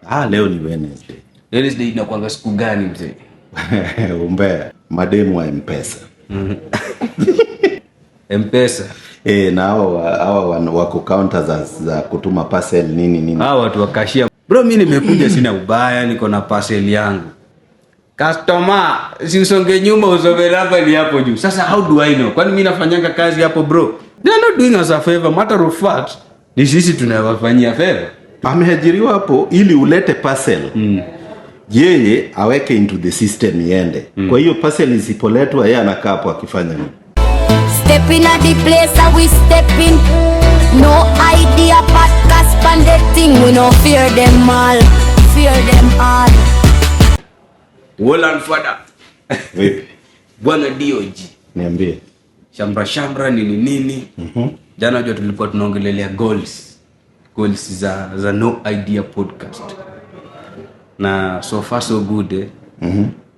Ah, leo ni Wednesday. Wednesday inakuanga siku gani, mzee? Umbea, mademu wa Mpesa. Mpesa. E, na hawa wako counter za kutuma parcel, nini nini. Hawa watu wa cashier. Bro, mimi nimekuja, sina ubaya, niko na parcel yangu. Customer, si usonge nyuma, usome namba ni hapo juu. Sasa how do I know? Kwani mimi nafanyanga kazi hapo, bro? They are not doing us a favor. Matter of fact, ni sisi tunawafanyia favor. Ameajiriwa hapo ili ulete parcel. Yeye aweke into the system iende. Kwa hiyo parcel isipoletwa, yeye anakaa hapo akifanya nini? Step in at the place and we step in. No idea podcast pan the thing. We no fear them all. Fear them all. Wolan father. Vipi? Bwana DOG. Niambie. Shamra shamra, nini nini. Jana jua tulikuwa tunaongelelea goals. Goals za No Idea Podcast. Na so far so good, eh.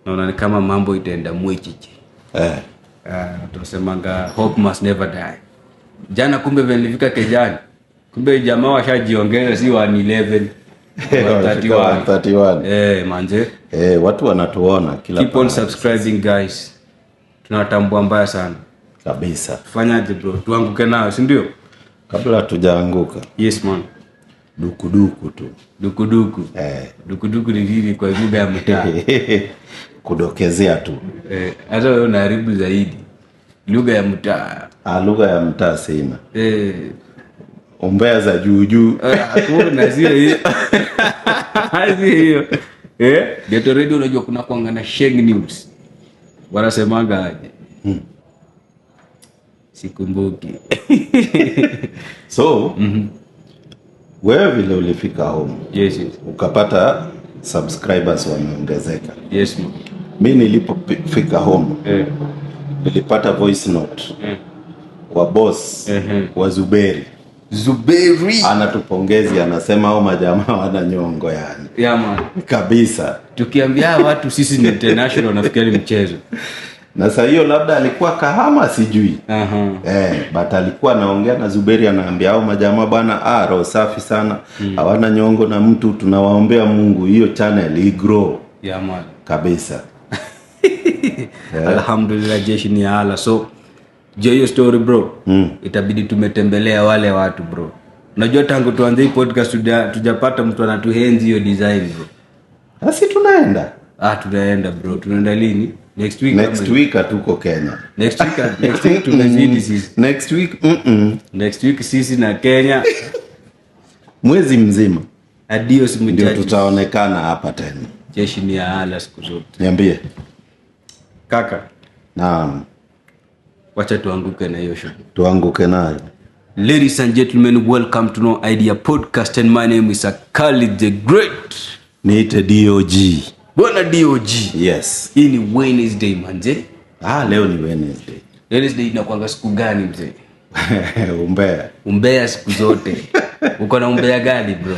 Naona ni kama mambo itaenda mwechiche. Tunasemanga hope must never die. Jana kumbe vile nilifika kejani, kumbe jamaa washajiongeza, si 111, 131. 131. Eh, manze. Eh, watu wanatuona kila Keep on pahali. Subscribing, guys. Tunatambua mbaya sana. Kabisa. Tufanyaje, bro? Tuanguke nayo, si ndio? Kabla hatujaanguka, Yes, man. Dukuduku tu. Dukuduku. Eh. Dukuduku ni nini kwa lugha ya mtaa? Kudokezea tu. Eh, hata wewe unaharibu zaidi. Lugha ya mtaa. Ah, lugha ya mtaa sina. Eh, Umbea za juu juu. Eh, hakuna, sio hiyo. Sio hiyo. Eh, Ghetto Radio, unajua kuna kuanga na Sheng News. Wanasemanga aje? Sikumbuki. So, wewe vile ulifika home Yes. ukapata subscribers wameongezeka. Yes, man. Mi nilipofika home nilipata voice note kwa boss wa Zuberi. Zuberi. Anatupongezi, anasema hao majamaa wana nyongo yani Yeah, man. kabisa. Tukiambia hawa watu sisi ni international, nafikiri ni mchezo. Na saa hiyo labda alikuwa Kahama, sijui. Eh, but alikuwa anaongea na Zuberi, anaambia hao majamaa bwana, ah, roho safi sana, hawana nyongo na mtu, tunawaombea Mungu hiyo channel igrow Yeah, man. Kabisa. Alhamdulillah, jeshi ni ya Allah. So je, hiyo story, bro, itabidi tumetembelea wale watu, bro. Unajua tangu tuanze hii podcast tujapata mtu anatuhenzi hiyo design, bro. Sasi tunaenda. Ah, tunaenda, bro. Tunaenda lini? Next week? Next ama- week hatuko Kenya. Next week, next week tumezidi sisi. Next week Next week sisi na Kenya. Mwezi mzima Adios ndio muchachos. Tutaonekana hapa tena. Jeshi ni ya Allah siku zote. Niambie. Kaka, Naam, wacha tuanguke na hiyo show. Tuanguke nayo. Ladies and gentlemen, welcome to No Idea Podcast and my name is Akali the Great. Niite DOG. Bwana DOG. Yes. Hii ni Wednesday, manze. Ah, leo ni Wednesday. Wednesday inakuanga siku gani, mzee? Umbea. Umbea siku zote. Uko na umbea gani, bro?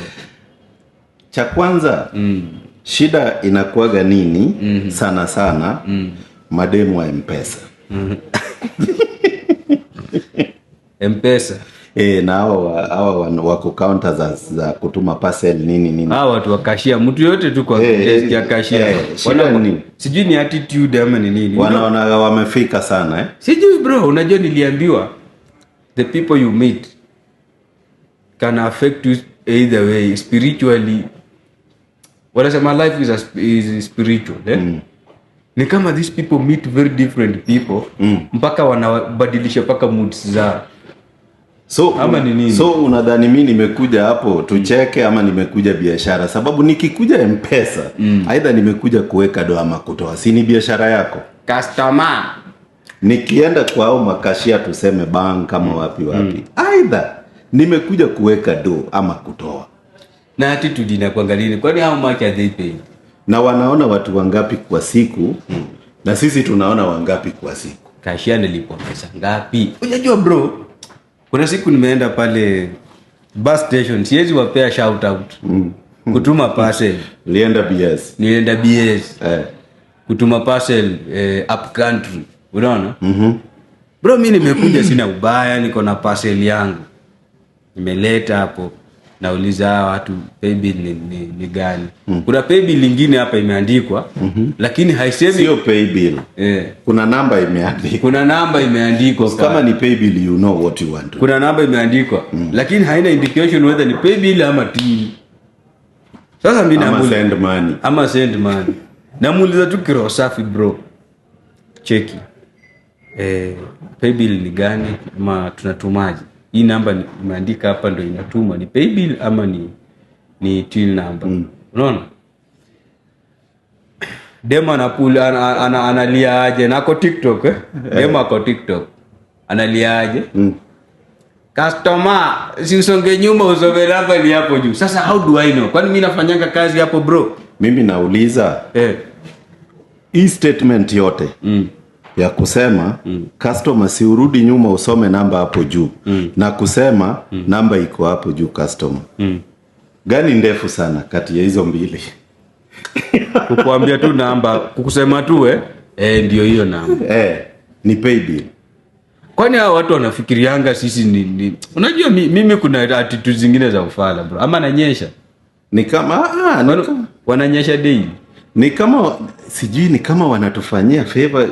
Cha kwanza, shida inakuwaga nini? Sana sana mademu wa Mpesa. Mpesa. E, na hawa wako counter za kutuma parcel, nini nini. Hawa watu wa cashier, mtu yote tu kwa Eh, desk ya cashier. eh, shida ni- Sijui ni attitude ama ni nini. Wanaona wamefika sana, eh? Sijui, bro, unajua niliambiwa the people you meet can affect you either way spiritually. Wanasema life is spiritual, eh? Ni kama these people meet very different people mpaka wanabadilisha mpaka moods zao. So, Ama ni nini? So unadhani mi nimekuja hapo tucheke ama nimekuja biashara? Sababu nikikuja Mpesa, aidha nimekuja kuweka do ama kutoa, si ni biashara yako? Customer. Nikienda kwa au macashier, tuseme bank kama wapi wapi, aidha nimekuja kuweka do ama kutoa. Na attitude inakuanga nini? Kwani how much are they paid? Na wanaona watu wangapi kwa siku na sisi tunaona wangapi kwa siku? Cashier nilipwa pesa ngapi? Unajua, bro, kuna siku nimeenda pale bus station, siwezi wapea shout out, kutuma parcel. Ulienda BS? Nilienda BS Eh. kutuma parcel, up country, unaona? Bro, mi nimekuja, sina ubaya, niko na parcel yangu, nimeleta hapo. Nauliza hawa watu, paybill ni gani? Kuna paybill ingine hapa imeandikwa, lakini haisemi. Sio paybill. Eh, kuna namba imeandikwa. Kuna namba imeandikwa. Kama ni paybill, you know what you want to. Kuna namba imeandikwa, lakini haina indication whether ni paybill ama till. Sasa mimi ama send money. Ama send money. Namuuliza tu kiroho safi, "Bro, cheki, paybill ni gani ama tunatumaje? Hii namba imeandika hapa ndo inatuma, ni paybill ama ni till number?" Unaona dem anapul analia aje na ako TikTok, eh? Dem ako TikTok analia aje? "Customer, si usonge nyuma usome namba ni hapo juu." Sasa how do I know? Kwani mi nafanyanga kazi hapo, bro? Mimi nauliza, hii statement yote ya kusema customer, si urudi nyuma usome namba hapo juu, na kusema namba iko hapo juu customer, gani ndefu sana kati ya hizo mbili? Kukuambia tu namba, kukusema tu, ndio hiyo namba. Eh, ni paybill. Kwani hao watu wanafikirianga sisi ni unajua mimi kuna attitude zingine za ufala, bro, ama nanyesha. Ni kama Wananyesha daily. Ni kama sijui, ni kama wanatufanyia favor.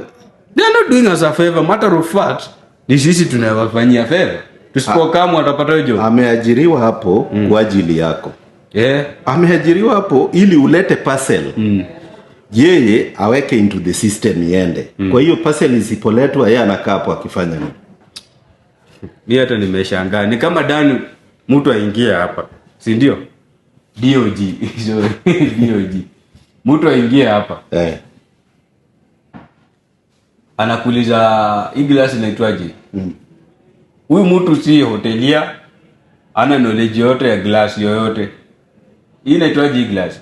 They are not doing us a favor. Matter of fact, ni sisi tunawafanyia favor. Tusipokamwa watapata hiyo job. Ameajiriwa hapo kwa ajili yako. Ameajiriwa hapo ili ulete parcel, yeye aweke into the system iende. Kwa hiyo parcel isipoletwa, yeye anakaa hapo akifanya nini? Mi hata nimeshangaa. Ni kama dani mtu aingie hapa, si ndio? Dog, sorry, dog, mtu aingie hapa, anakuuliza, "Hii glass inaitwaje?" Huyu mtu si hotelier, ana knowledge yoyote ya glass yoyote. "Hii inaitwaje, hii glass?"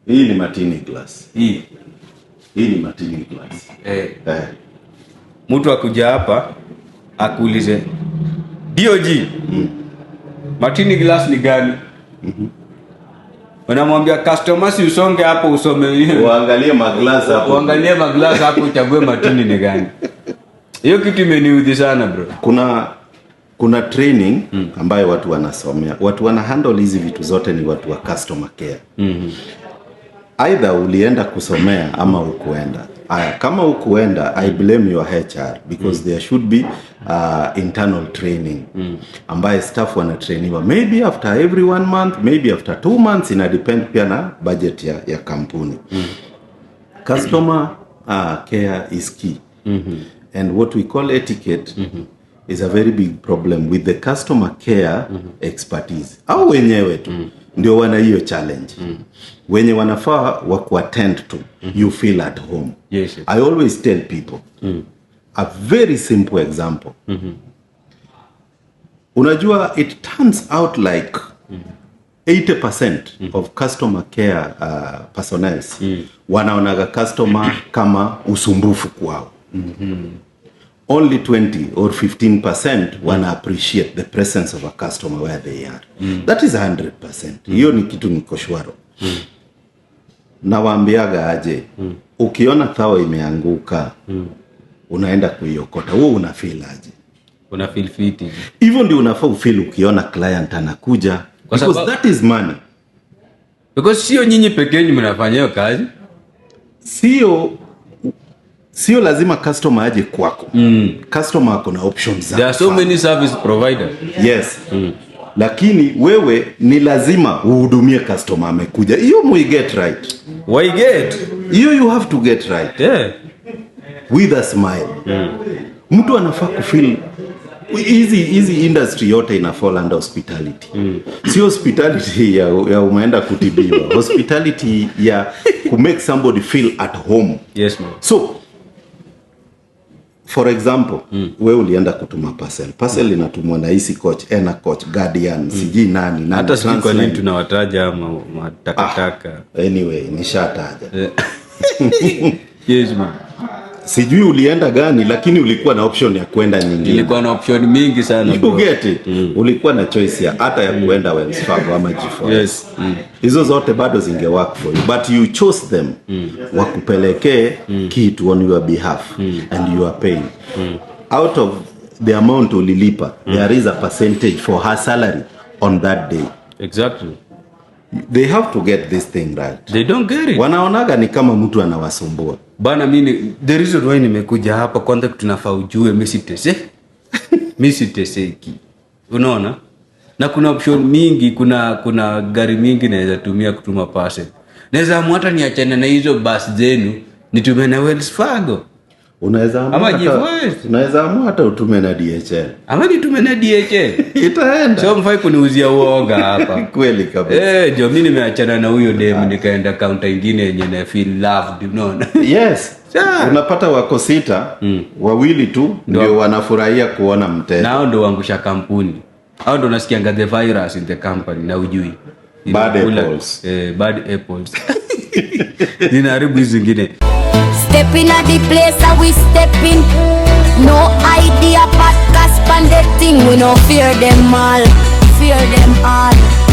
Hii ni martini glass. Hii. Hii ni martini glass. Mtu akuja hapa akuulize, "Dog, martini glass ni gani?" Unamwambia, "Customer, si usonge hapo usome." Uangalie maglass hapo. "Uangalie maglass hapo uchague martini ni gani." Hiyo kitu imeniudhi sana, bro. Kuna training ambayo watu wanasomea. Watu wana handle hizi vitu zote ni watu wa customer care. Either ulienda kusomea ama ukuenda. Aya, kama ukuenda, I blame your HR, because there should be internal training ambaye staff wanatrainiwa maybe after every one month, maybe after 2 months, ina depend pia na budget ya kampuni. Customer care is key, and what we call etiquette is a very big problem with the customer care expertise. Au wenyewe tu ndio wana hiyo challenge. Wenye wanafaa wa kuattend to, you feel at home. I always tell people a very simple example. Unajua, it turns out like 80% of customer care personnels wanaonaga customer kama usumbufu kwao. Only 20 or 15% wana appreciate the presence of a customer where they are. That is 100%. Hiyo ni kitu niko sure. Nawaambiaga aje? Ukiona thao imeanguka, unaenda kuiokota, huo una feel aje? Una feel fiti. Hivyo ndio unafaa ufeel ukiona client anakuja, Kwa because that is money. Because sio nyinyi peke yenu mnafanya hiyo kazi. Sio lazima customer aje kwako. Customer ako na options za There are so kufanya. Many service providers. Yes, lakini wewe ni lazima uhudumie customer amekuja. Hiyo muiget right. Why get? Hiyo you have to get right with a smile. Mtu anafaa kufeel hizi industry yote ina fall under hospitality. Sio hospitality ya umeenda kutibiwa, hospitality ya ku make somebody feel at home. Yes, ma'am. So for example, we ulienda kutuma parcel. Parcel inatumwa na Easy Coach, Ena Coach, Guardian, sijui nani nani, Hata sijui kwa nini Transline. tunawataja ama matakataka. Anyway, nishataja. Yes, ma'am. Sijui ulienda gani, lakini ulikuwa na option ya kwenda nyingine. Nilikuwa na option mingi sana, You bro. get it? Ulikuwa na choice ya hata ya kuenda Wells Fargo ama G4. Hizo zote bado zinge work for you, but you chose them wakupelekee kitu on your behalf, and you are paying. Out of the amount ulilipa, there is a percentage for her salary on that day. Exactly. They have to get this thing right. They don't get it. Wanaonaga ni kama mtu anawasumbua. Bana, mimi the reason why nimekuja hapa, kwanza tunafaa ujue mi siteseki, unaona, na kuna option mingi, kuna gari mingi naweza tumia kutuma parcel. Naweza amua hata niachane na hizo bus zenu, nitume na Wells Fargo. Unaweza amua Ama hata, G4S. unaweza amua hata utume na DHL. Ama nitume na DHL. Itaenda. So mfai kuniuzia uoga hapa. Kweli kabisa. Eh, jo, mi nimeachana na huyo demu, nikaenda counter ingine yenye na feel loved, unaona. Yes. Sawa. Unapata wako sita, wawili tu ndio wanafurahia kuona mteja. Nao ndo waangusha kampuni, au ndo nasikianga the virus in the company na ujui. Bad apples. Eh, bad apples zinaharibu hizi zingine. Step in at the place and we step in. No idea podcast pan the thing. We no fear them all. Fear them all.